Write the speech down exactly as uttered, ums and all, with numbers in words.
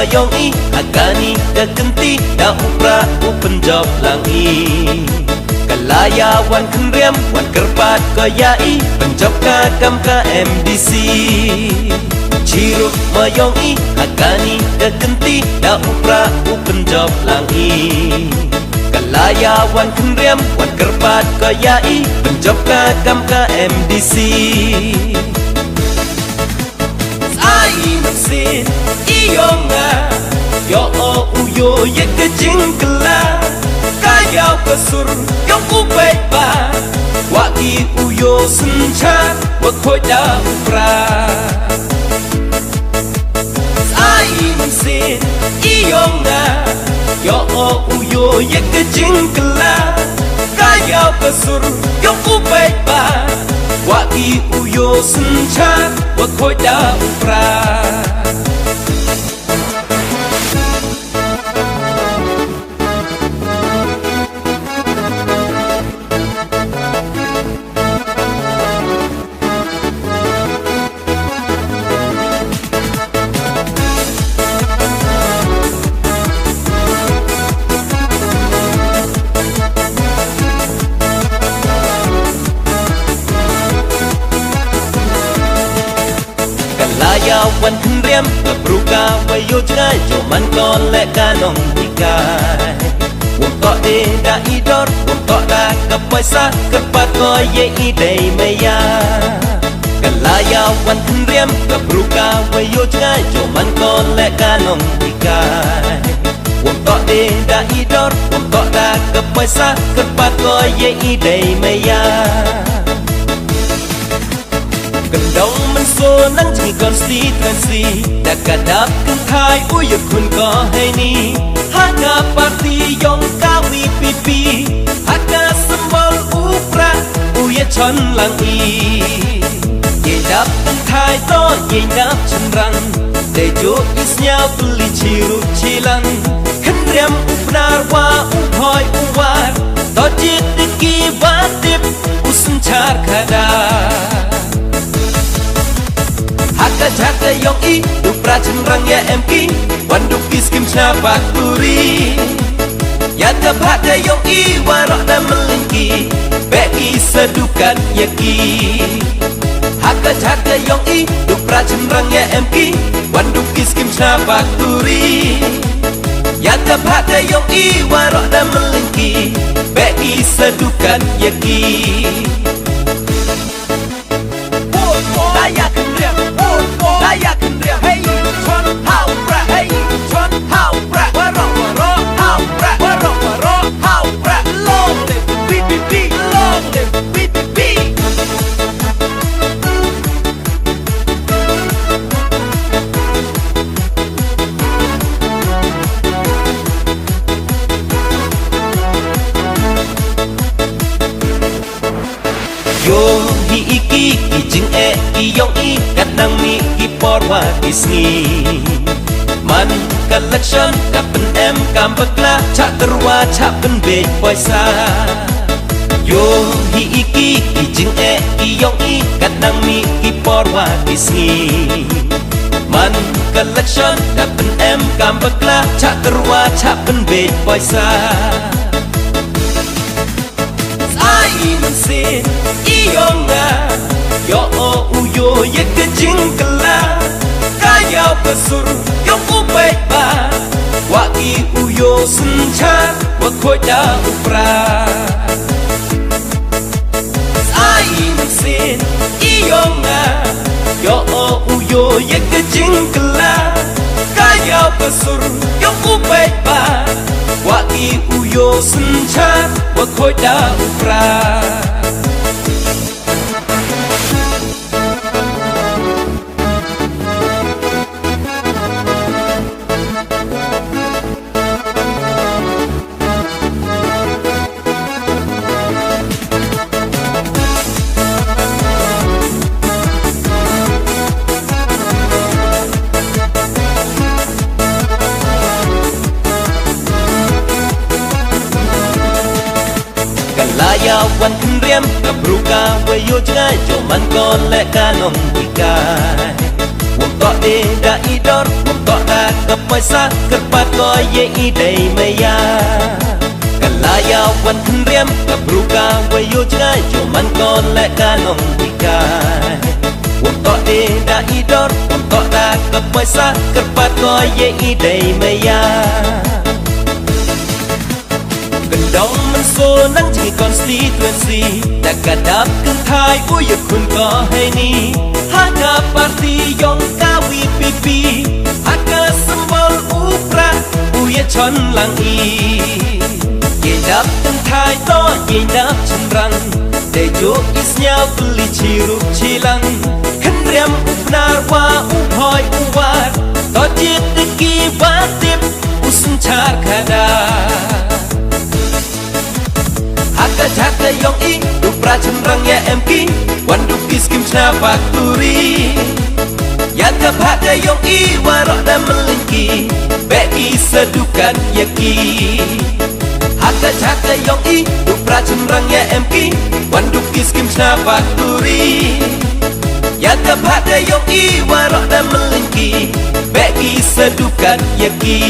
yong i, ha kani ka kynti da u Prah u pynjop lang i. Ka la ya wan khynriam, wan kyrpad ko ya i, pynjop ka kam ka M D C. Chirup mo yong i, ha kani ka kynti da u Prah u pynjop lang i. Ka la ya wan khynriam, wan kyrpad ko ya i, pynjop ka kam ka M D C. Sa i mynsiem i yong nga, yoh o u yoh ya ka jingkylla. Ka yaw ka sur yong u paidbah, wa ki u yoh synchar, wa khooid da u Prah. Sa i mynsiem i yong nga, yoh o u yoh ya ka jingkylla. Ka yaw ka sur yong u paidbah, wa ki u yoh synchar, wa khooid da u Prah. Ka la ya wan khynriam, ka bru ka wa yoh jngai, yoh man ko leh ka nonghikai. Wym toh de da i dor, wym toh da ka poisa, kyrpad ko ya i dei maya. Ka la ya wan khynriam, ka bru ka wa yoh jngai, yoh man ko leh ka nonghikai. Wym toh de da i dor, wym toh da ka poisa, kyrpad ko ya i dei maya. Kyndong mynsaw nang jngi constituency, da ka dap kynthai u ya khun ko heini. Ha ka party yong ka V P P, ha ka symbol u Prah u ya chon lang i. Ye dap kynthai to ye dap chynrang, te jooh i sñiaw tylli chirup chilang. Khynriam u Pnar wa u Bhoi u War, to jied de ki wa tip u synchar khadar. Ha ka jaka yong i, du pra chynrang ya em ki, wan du ki skim chna pak turi. Ya ka bhah ka yong i, waroh da mylliñ ki, beh ki sa dukan ya ki. Ha ka jaka yong i, du pra chynrang ya em ki, wan du ki skim chna pak turi. Ya ka bhah ka yong i, waroh da mylliñ ki, beh ki sa dukan ya ki. Yoh hi i ki, ki jingeh ki yong i, kat nang mih ki por wa ki sngi. Man ka election ka pynem kam bakla, chah tyrwa chah pynbeit poisa. Yoh hi i ki, ki jingeh ki yong i, kat nang mih ki por wa ki sngi. Man ka election ka pynem kam bakla, chah tyrwa chah pynbeit poisa. Sa i mynsiem i yong nga, yoh o u yoh ya ka jingkylla. Ka yaw ka sur yong u paidbah, wa ki u yoh synchar, wa khooid da u pra. Sa i mynsiem i yong nga, yoh o u yoh ya ka jingkylla. Ka yaw ka sur yong u paidbah, wa ki u yoh synchar, wa khooid da u pra. Ka la ya wan khynriam, ka bru ka wa yoh jngai, yoh man ko leh ka nonghikai. Wym Toh de da i dor, toh da ka poisa, kyrpad ko ye i dei maya. Ka la ya wan khynriam, ka bru ka wa yoh jngai, yoh man ko le ka nong i kai. Wam toh de da i dor, wam toh da ka poisa, kyrpad ko ye i dei maya. Kyndong mynso nang jngi constituency, da ka dap kynthai u yakhun ko heini. Ha ka party yong ka V P P, ha ka symbol u prah u yachon lang i. Ye dap kynthai toh ye dap chynrang, te jooh i sñiaw pli chirup chilang. Khynriam u Pnar wa u Bhoi u War, toh jied de ki wa tip u synchar khadar. Ha ka jaka yong i, u prah chynrang ya em ki, wan dup ki skim chna pak turi. Ya ka bhaka yong i, waroh da mylliñ ki, beh ki sa dukat ya ki. Ha ka jaka yong i, u prah chynrang ya em ki, wan dup ki skim chna pak turi. Ya ka bhaka yong i, waroh da mylliñ ki, beh ki sa dukat ya ki.